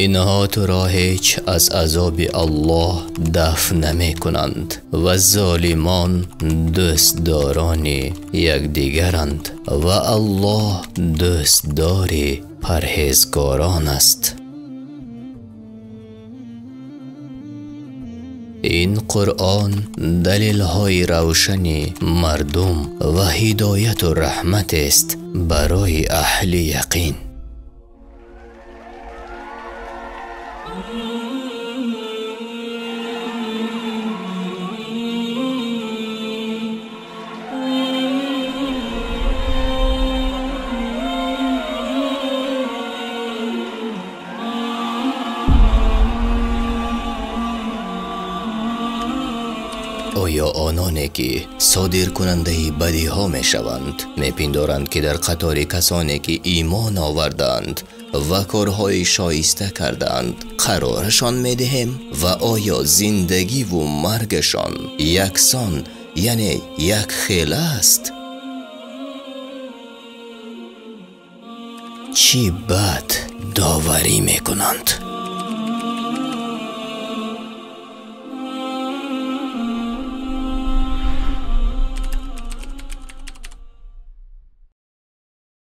Инҳо туро ҳеҷ аз азоби Аллоҳ дафъ намекунанд ва золимон дӯстдорони якдигаранд ва Аллоҳ дӯстдори парҳезгорон аст. Ин Қуръон далелҳои равшани мардум ва ҳидояту раҳмат аст барои аҳли яқин. Оё ононе ки содиркунандаи бадиҳо мешаванд, мепиндоранд ки дар қатори касоне ки имон овардаанд ва корҳои шоиста кардаанд қарорашон медиҳем? Ва оё зиндагиву маргашон яксон, яъне якхела аст? Чӣ бад доварӣ мекунанд?